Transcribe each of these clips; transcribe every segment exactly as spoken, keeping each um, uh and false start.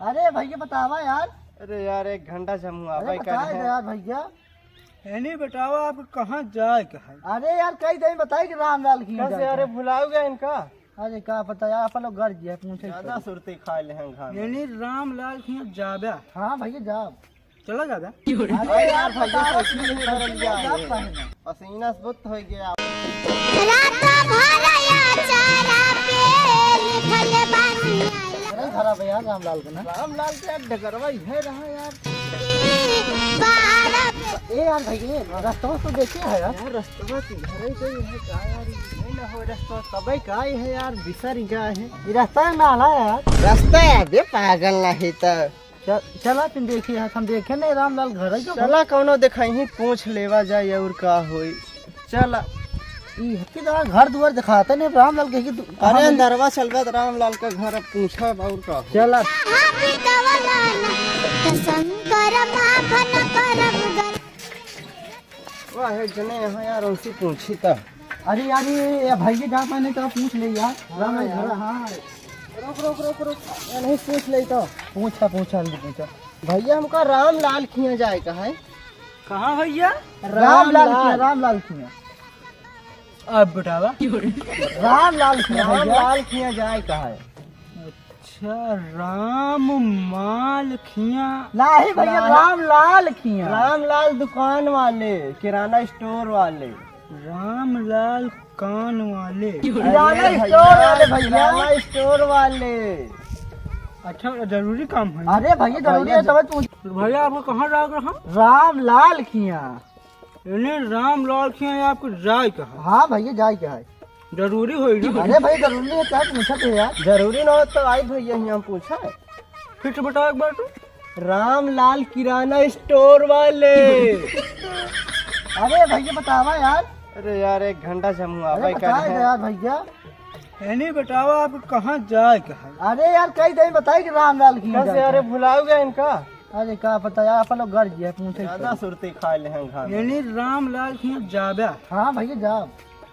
अरे भैया बतावा यार। अरे यार, एक घंटा से हम अरे आवे बताए करे दे हैं। यार भैया। एने बतावा, आपको कहाँ जाए के है? अरे यार, कई दिन बताई कि रामलाल की कस जाए यार, के। भुलाओ गए इनका। अरे का पता यार, अपन लोग घर जिया पूछे ज्यादा के। सुरती खा ले हैं घर में। यानी रामलाल की जाबे। हाँ भैया जाब। चला जाबे। अरे यार भैया, बतावा, सोच ली है, जाब करल जाए। काहे ना? पसीना से बुत हो गया। रात भर या चारा पे लिखल बानी आला। अरे धरा भैया रामलाल के ना। रामलाल के यार डगरवा इहे रहा यार। बारह ए यार भाई, ये रस्तवा तो देखे है यार। यार, रस्तवा तो घर ही गई है, का यार, ये नहीं ना हो रस्तवा, कबे का है यार, बिसर गया है। ये रास्ता ना आला यार। रास्ता है बे पागल, नहीं तो। चल, चला फिर देखिए, हम देखे नहीं रामलाल घर है जो। चला, कौनो देखाई पूछ लेवा जाए और का होई। चला। ई हकी तो घर दुआर दिखाते नहीं, रामलाल के की दु-, अरे, कहाँ अंदरवा चलबे तो रामलाल का घर अब पूछब और का होई। चला। शंकर माफन करब गल। वाह, एक जने यहाँ यार, उनसे पूछी त। अरे यार, ये, ये भैया जा, मैंने कहा पूछ ले यार। हाँ राम यार। घर, हाँ। रुक, रुक, रुक, रुक। ये नहीं पूछ ले तो। पूछा, पूछा, जल्दी पूछा। भैया, हमका रामलाल खिया जाए का है। कहाँ भैया? रामलाल रामलाल। खिया, रामलाल खिया। अब बतावा। रामलाल खिया भैया। रामलाल खिया जाए का है। अच्छा, राम माल खिया। नाही भैया, नाही। रामलाल खिया। रामलाल दुकान वाले, किराना स्टोर वाले। रामलाल कान वाले। किराना अरे स्टोर भैया, वाले भैया। किराना स्टोर वाले। अच्छा, जरूरी काम है। अरे भैया, जरूरी भैया, है, तब तू भैया, आपको कहाँ जाएगा, हाँ? रामलाल खिया। इन्हें रामलाल खिया आपको जाए का है? हाँ भैया, जाए का है। जरूरी होई ना? अरे भाई, जरूरी है, क्या पूछत है यार? जरूरी ना हो तो आई भैया, यहाँ पूछा है। फिर से बताओ एक बार तू। रामलाल किराना स्टोर वाले। अरे भैया, बतावा यार। अरे यार, एक घंटा से हम अरे आवे बताए करे दे हैं। यार भैया। यानी बतावा, आपको कहाँ जाए का है? अरे यार, कई दिन बताई कि रामलाल की कस जाए यार, का। भुलाओ गया इनका। अरे का पता यार, अपन लोग घर जिया पूछे ज्यादा के। सुरती खा ले हैं घर में। यानी रामलाल की जाबे। हाँ भैया, जाब।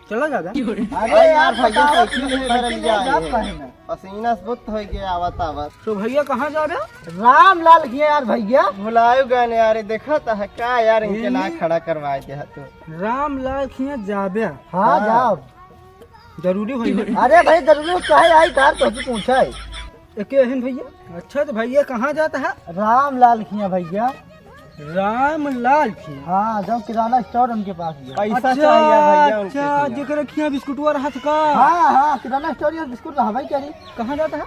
चला जाबे। अरे अरे यार, यार, भैया, बताओ, साइकिल लेके साइकिल बरल लेके जाए जाब हैं। काहे ना? पसीना से बुत हो गया आवत आवत। तो भैया, कहाँ जाबे? रामलाल की यार भैया। भुलायो गए यार, देखा था का यार, इनके ना हम्म। खड़ा करवाए दे तू। रामलाल की जाबे। हाँ, हाँ। जाब। जरूरी होई ना? अरे भाई, जरूरी काहे आई, तार तो तू पूछा है। एके अहन भैया। अच्छा, तो भैया कहाँ जाता है? रामलाल खिया भैया। रामलाल खिया? हाँ, जो किराना स्टोर उनके पास ही है। पैसा अच्छा, चाहिए भैया उनके अच्छा, खिया। जेकरे खिया बिस्कुटवा रहत का? हाँ, हाँ, किराना स्टोर या बिस्कुट रहबे करी। कहाँ जाता है?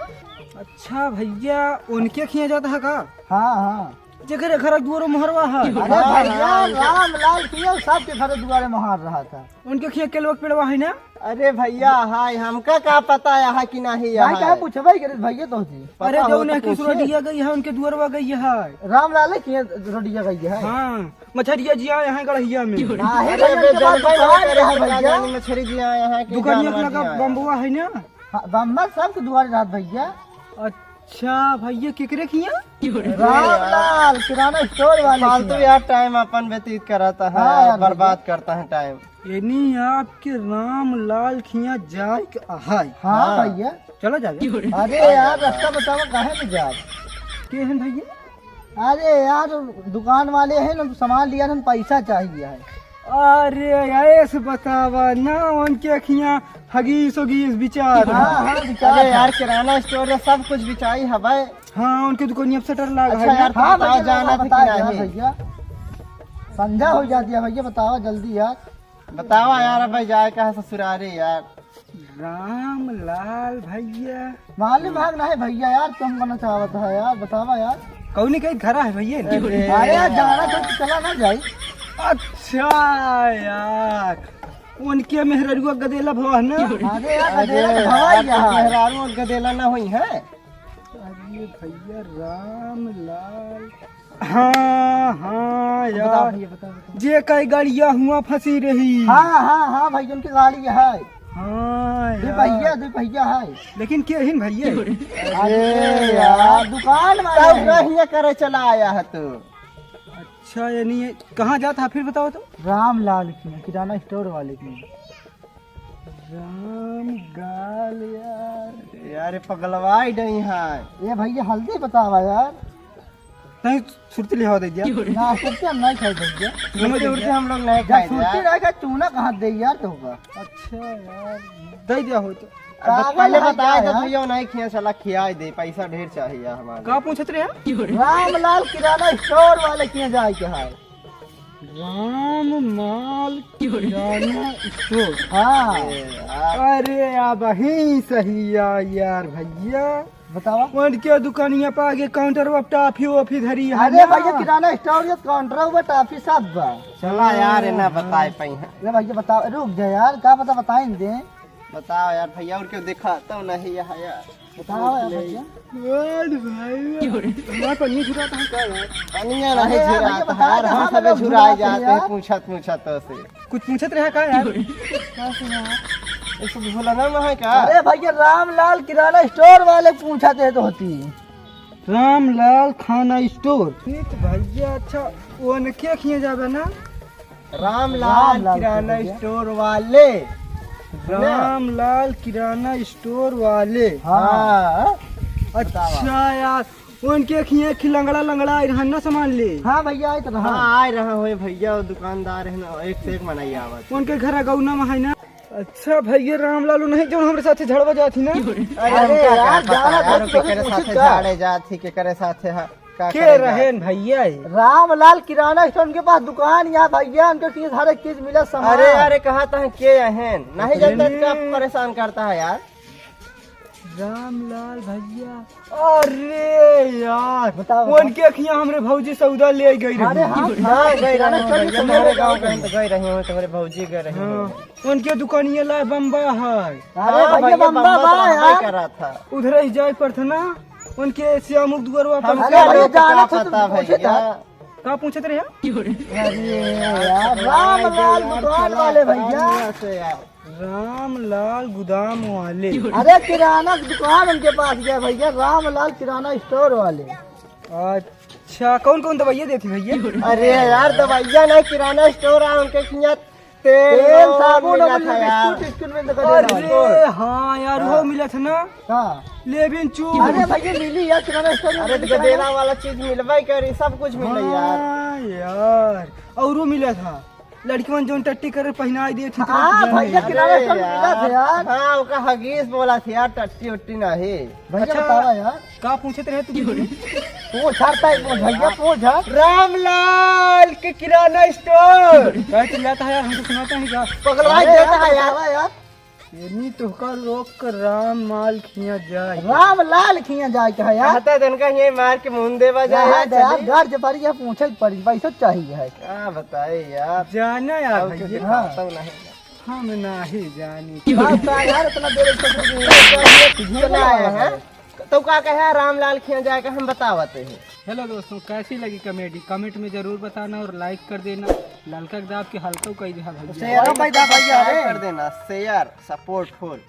अच्छा भैया, उनके खिया जाता है का? हाँ, हाँ। जेकरे घर दुआरो मोहरवा है। अरे हाँ, भैया, हाँ, उनके रामलाल खिया सबके घर दुआरे मोहर रहत है। उनके खिया केलवा के पेड़वा है ना? अरे भैया, हाय, हमका का पता यहाँ कि नहीं भाई, यहाँ का है। पूछबे करे भैया तो जी। अरे, पता जो हो तो उन्हें किस पूछे। रोडिया गई है, उनके दुआरवा गई है। रामलाल के रोडिया गई है। हाँ, मछरिया जिया यहाँ गड़हिया में। काहे अरे भैया, बे, उनके पास जानबे ना दुकान करे है तो का भैया। जानी मछरी जिया यहाँ के दुकानिया जानवर लगा जिया है। बम्बुआ है ना? हाँ, बम्बा सबके दुआरे रहत भैया। अच्छा भैया, केकरे खिया? रामलाल किराना स्टोर वाले फालतू खिया। यार टाइम अपन व्यतीत कराता है, हाँ यार, बर्बाद भैया। करता है टाइम। यानी आपके रामलाल खिया जाए के अहाय। हाँ हाँ। भैया। चला जाए। अरे यार, रास्ता बतावा, काहे में जाब? के हैं भैया? अरे यार, दुकान वाले हैं ना, सामान लिया ना, पैसा चाहिए है। अरे यार, ऐसे बतावा ना, उनके खिया हगीस उगीस बिचार। हाँ, हाँ, बिचार अरे है। यार, किराना स्टोर में सब कुछ बिचाई हवे। हाँ, उनके दुकानिया पे शटर लाग अच्छा है। यार, हाँ बताओ, भैया, जाना बताओ, था कि बताओ, नहीं? भैया। संझा हो जाती है भैया, बताओ जल्दी यार। बताओ यार, अब जाए का है ससुरारे यार। रामलाल भैया। मालूम है कि नहीं भैया यार, तुम कहना चाहत है यार, बतावा यार। कौन के घर है भैया? अरे यार, जाना तो चला ना जाई। अच्छा यार, उनके मेहररुआ गदेला भवा है ना? अरे यार, अरे गदेला तो भवा यार, ही है। मेहरारू और गदेला ना हुई है। अरे भैया, रामलाल। हाँ, हाँ, बताओ यार। भैया, बताओ, बताओ। जे कई गाड़िया हुआ फंसी रही। हाँ, हाँ, हाँ, भाई, उनकी गाड़ी है। हाँ, दो यार। पहिया, दो पहिया है। लेकिन के हिन भैया? अरे यार, दुकान वाले तब हैं। कहिया करे चला आया है तू? अच्छा, ये नहीं है। कहाँ जाता है, फिर बताओ तो। रामलाल की, किराना स्टोर वाले की। राम गाल यार। यार, ये पगलवाई नहीं है। ए भैया, हल्दी बतावा यार। नहीं, सुरती लिहावा दे दिया। ना, सुरती हम नहीं खाई भैया। सुरती, सुरती हम लोग नहीं जब खाई सुरती यार। नहीं खाई, चूना कहाँ दे यार तुमका? अच्छा यार, दे दिया हो तो। अब पागल पहले है बताए क्या तो यार? भैया, नहीं खिया, साला खियाई दे, पैसा ढेर चाहिए हमारे। का पूछत रहे? रामलाल किराना स्टोर वाले किहाँ जाए के है? रामलाल किराना स्टोर। हाँ। ए, आ- अरे, अबहीं सही आ यार भैया। बतावा। उनके दुकानिया पे आगे काउंटर पर टाफी वाफी धरी है अरे ना। भैया, किराना स्टोर, ये काउंटर पर टाफी सब बा। चला यार, ए ना बताए पाई है। अरे भैया, बताओ, रुक जा यार, का पता बताइन दे। बताओ यार भैया, और क्यों देखा तो नहीं यहाँ यार। बताओ यार भैया। अरे भाई, हमारा पनिया झुराता है का यार? पनिया अरे नहीं यार, भैया, झुराता बता है यार, दे, हम हम सबे लोग झुराए झुराते हैं जाते हैं, यार। पूछत पूछत तो से। कुछ पूछत रहा का यार? एक तो भोला नाम है का? अरे भैया, रामलाल किराना स्टोर वाले पूछत है तो होती। रामलाल खाना स्टोर। ठीक भैया, अच्छा, उनके खिए जाबे ना? रामलाल रामलाल किराना किराना। स्टोर वाले। रामलाल किराना स्टोर वाले। हाँ। अच्छा यार, उनके खिए खिलंगड़ा लंगड़ा आए रहन ना सामान ले। हाँ भैया, आए तो रहा। हाँ, आए रहा होए भैया, वो दुकानदार है ना, एक से एक मनई आवत। उनके घर अगौना में है ना। अच्छा भैया, रामलाल नहीं जो हमरे साथे झड़वा जात ही ना। अरे, अरे हमका यार, का पता जाना यार, था, केकरे कोशिश साथे कर। झाड़े जात ही, केकरे साथे हा, का के करे जात रहेन ही। भैया ये? रामलाल किराना स्टोर के पास दुकान या भैया, उनके चीज, हर एक चीज मिला सामान। अरे यार, कहा था के अहन, नहीं जानता अरे। का परेशान करता है यार। रामलाल भैया, अरे यार, बताओ, बताओ। उनके खिया हमरे भौजी सौदा ले गई रही। अरे हाँ, हाँ, गए रहे हो भैया, हमारे गाँव गए तो गए रहे हो, तुम्हारे भौजी गए रहे हो। हाँ, उनके दुकानिया लाए बम्बा है। अरे हाँ, भैया, भैया, बम्बा बम्बा तो बा रहबे यार। करा था। उधर ही जाए पड़त ना, उनके सियामुख दुआरवा पर। हमका अरे भैया, लोग का जाना था पता तो पूछे भैया। था। का पूछत रहे? अरे यार, रामलाल दुकान वाले भैया। यहाँ से यार। रामलाल गुदाम वाले। अरे किराना की दुकान उनके पास गया भैया, रामलाल किराना स्टोर वाले। अच्छा, कौन कौन दवाइयाँ देती भैया? अरे यार, दवाइयाँ नहीं, किराना स्टोर है उनके किया, तेल, तेल, साबुन, मिला था यार। बिस्कुट, बिस्कुट में तो अरे हाँ यार, हाँ। वो मिला था ना। हाँ। लेबिन चूर। अरे भैया, मिली यार, किराना स्टोर में अरे, मिली तो गदेला वाला चीज मिलबे करी, सब कुछ मिले यार। हाँ यार, और वो मिला था। लड़किवन जौन टट्टी करे पहिनाई दिए थी, हाँ, तुरंत भैया, जाने। किनारे अरे से मिला था यार। हाँ, ओका हगीस बोला था यार, टट्टी उट्टी नहीं। भैया, अच्छा, बतावा यार। का पूछत रहे तू? पूछ हर ताई, पूछ भैया, पूछ हर। रामलाल के किराना स्टोर। का चिल्लाता है यार, हमको सुनाता है क्या? पगलवाई अरे देता यार, है यार। बतावा यार। एनी तोहका लोग के रामलाल खिया जाए। रामलाल खिया जाए के है यार। कहता है, तनका ये मार के मुंह देवा जाए रहा यार, दे यार, चली। घर से पड़ी है, पूछे पड़ी, पैसा चाहिए है। का बताए यार। जाना यार अब भैया। कुछ हाँ। खाता नहीं। हम नहीं जानी। बात का यार, इतना देर से इतना आया है। तो का कहे, रामलाल खिया जाए के हम बतावत हैं। हेलो दोस्तों, कैसी लगी कॉमेडी? कमेंट में जरूर बताना और लाइक कर देना। ललका के दाब के हल्का कर दिया भैया। शेयर भाई, दाब भैया, subscribe है। कर देना, शेयर, सपोर्ट फुल।